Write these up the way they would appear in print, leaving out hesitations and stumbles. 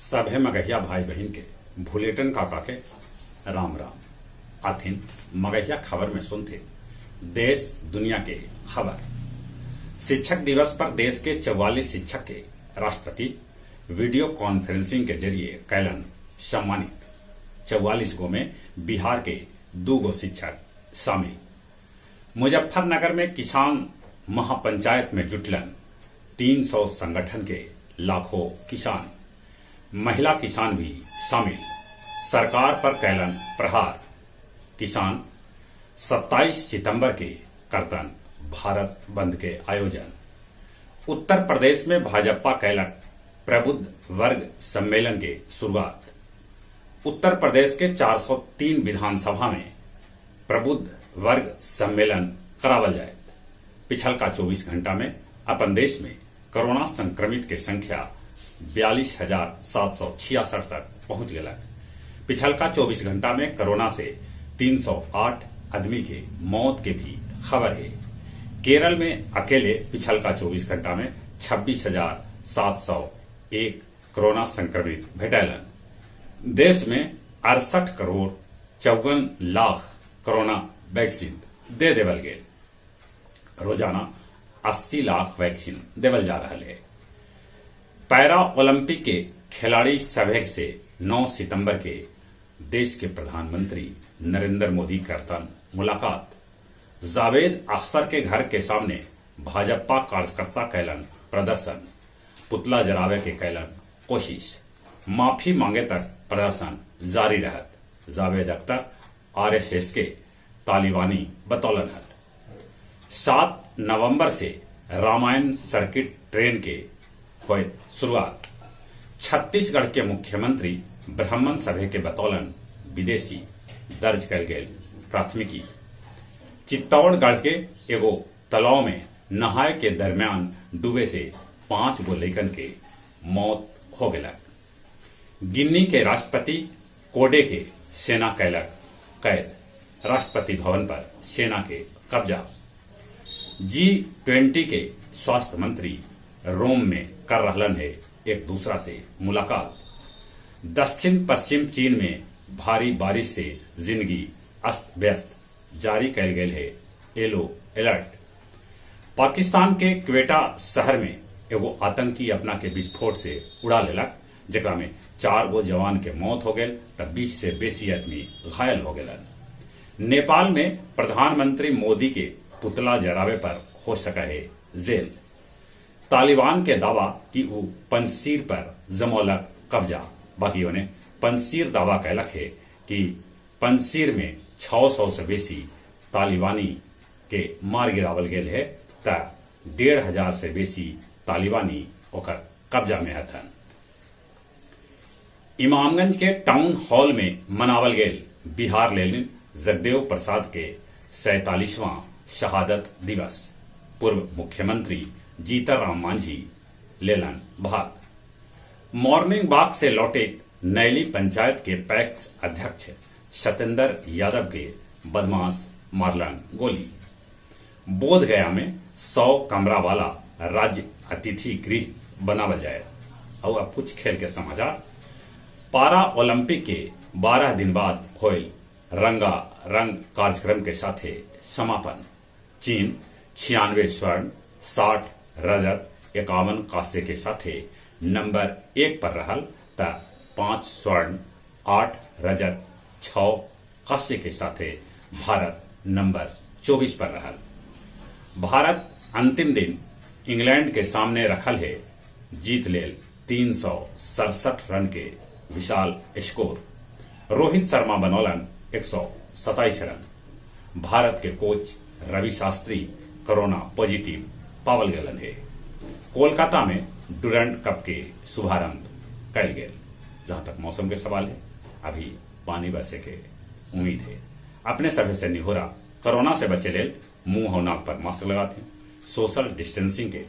सभे मगहिया भाई बहिन के भुलेटन काका के राम राम। आथिन मगहिया खबर में सुनथे देश दुनिया के खबर। शिक्षक दिवस पर देश के 44 शिक्षक के राष्ट्रपति वीडियो कॉन्फ्रेंसिंग के जरिए कैलन सम्मानित। 44 गो में बिहार के 2 गो शिक्षक शामिल। मुजफ्फरनगर में किसान महापंचायत में जुटलन 300 संगठन के लाखों किसान, महिला किसान भी शामिल। सरकार पर कैलन प्रहार। किसान 27 सितंबर के करतन भारत बंद के आयोजन। उत्तर प्रदेश में भाजपा कैलक प्रबुद्ध वर्ग सम्मेलन के शुरुआत। उत्तर प्रदेश के 403 विधानसभा में प्रबुद्ध वर्ग सम्मेलन करावल जाए। पिछलका 24 घंटा में अपन देश में कोरोना संक्रमित के संख्या 42,766 तक पहुंच गलक। पिछलका 24 घंटा में कोरोना से 308 आदमी के मौत के भी खबर है। केरल में अकेले पिछलका 24 घंटा में 26,701 कोरोना संक्रमित भेटैलन। देश में 68 करोड़ 54 लाख कोरोना वैक्सीन दे देवल गेल। रोजाना 80 लाख वैक्सीन देवल जा रहा है। पैरा ओलंपिक के खिलाड़ी सभे से 9 सितंबर के देश के प्रधानमंत्री नरेंद्र मोदी करतन मुलाकात। जावेद अख्तर के घर के सामने भाजपा कार्यकर्ता कैलन प्रदर्शन, पुतला जरावे के कैलन कोशिश। माफी मांगे तक प्रदर्शन जारी रहत। जावेद अख्तर आरएसएस के तालिबानी बतौलन हल। 7 नवंबर से रामायण सर्किट ट्रेन के होए शुरुआत। छत्तीसगढ़ के मुख्यमंत्री ब्राह्मण सभा के बतौलन विदेशी, दर्ज कल गेल प्राथमिकी। चित्तौड़गढ़ के एगो तालाब में नहाए के दरमियान डूबे से 5 गो लइकन के मौत हो गलक। गिन्नी के राष्ट्रपति कोडे के सेना कैलक कैद। राष्ट्रपति भवन पर सेना के कब्जा। G20 के स्वास्थ्य मंत्री रोम में कर रहलन है एक दूसरा से मुलाकात। दक्षिण पश्चिम चीन में भारी बारिश से जिंदगी अस्त व्यस्त, जारी कैल गेल है येलो अलर्ट। पाकिस्तान के क्वेटा शहर में एगो आतंकी अपना के विस्फोट से उड़ा लेलक, जेकरा में 4 गो जवान के मौत हो गेल त 20 से बेसी आदमी घायल हो गेलन। नेपाल में प्रधानमंत्री मोदी के पुतला जरावे पर हो सका है जेल। तालिबान के दावा कि वो पंजशीर पर जमौलक कब्जा। बाकी उन्हें पंजशीर दावा कैलक है कि पंजशीर में 600 से बेसी तालिबानी के मार गिरावल गेल है त 1500 से बेसी तालिबानी ओकर कब्जा में हथन। इमामगंज के टाउन हॉल में मनावल गेल बिहार लेलिन जगदेव प्रसाद के 47वां शहादत दिवस। पूर्व मुख्यमंत्री जीतन राम मांझी लेलन भाग। मॉर्निंग वॉक से लौटे नैली पंचायत के पैक्स अध्यक्ष सतेंद्र यादव के बदमाश मारलन गोली। बोध गया में 100 कमरा वाला राज्य अतिथि गृह बनावल जाए। और अब कुछ खेल के समाचार। पारा ओलंपिक के 12 दिन बाद होयल रंगा रंग कार्यक्रम के साथे समापन। चीन 96 स्वर्ण, 60 रजत, 51 कांस्य के साथे नंबर 1 पर रहल त 5 स्वर्ण, 8 रजत, 6 कांस्य के साथे भारत नंबर 24 पर रहल। भारत अंतिम दिन इंग्लैंड के सामने रखल है जीत लेल 367 रन के विशाल स्कोर। रोहित शर्मा बनौलन 127 रन। भारत के coach Ravi Shastri corona positive पावल गलन है। कोलकाता में डुरंड कप के शुभारंभ कैल गेल। जहां तक मौसम के सवाल है, अभी पानी बरसे के उम्मीद है। अपने सभे से निहोरा, कोरोना से बचे लेल मुंह और नाक पर मास्क लगाते, सोशल डिस्टेंसिंग के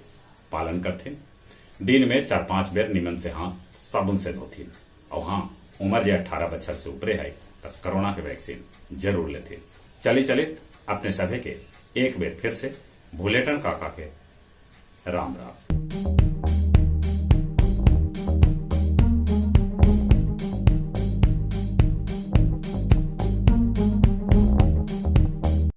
पालन करते, दिन में 4-5 बेर निमन से हाथ साबुन से धोथिन। और हाँ, उम्र जे 18 बछर से ऊपरे है तब कोरोना के वैक्सीन जरूर लेथिन। चली चलित अपने सभे के एक बेर फिर से भुलेटन काका के राम राम।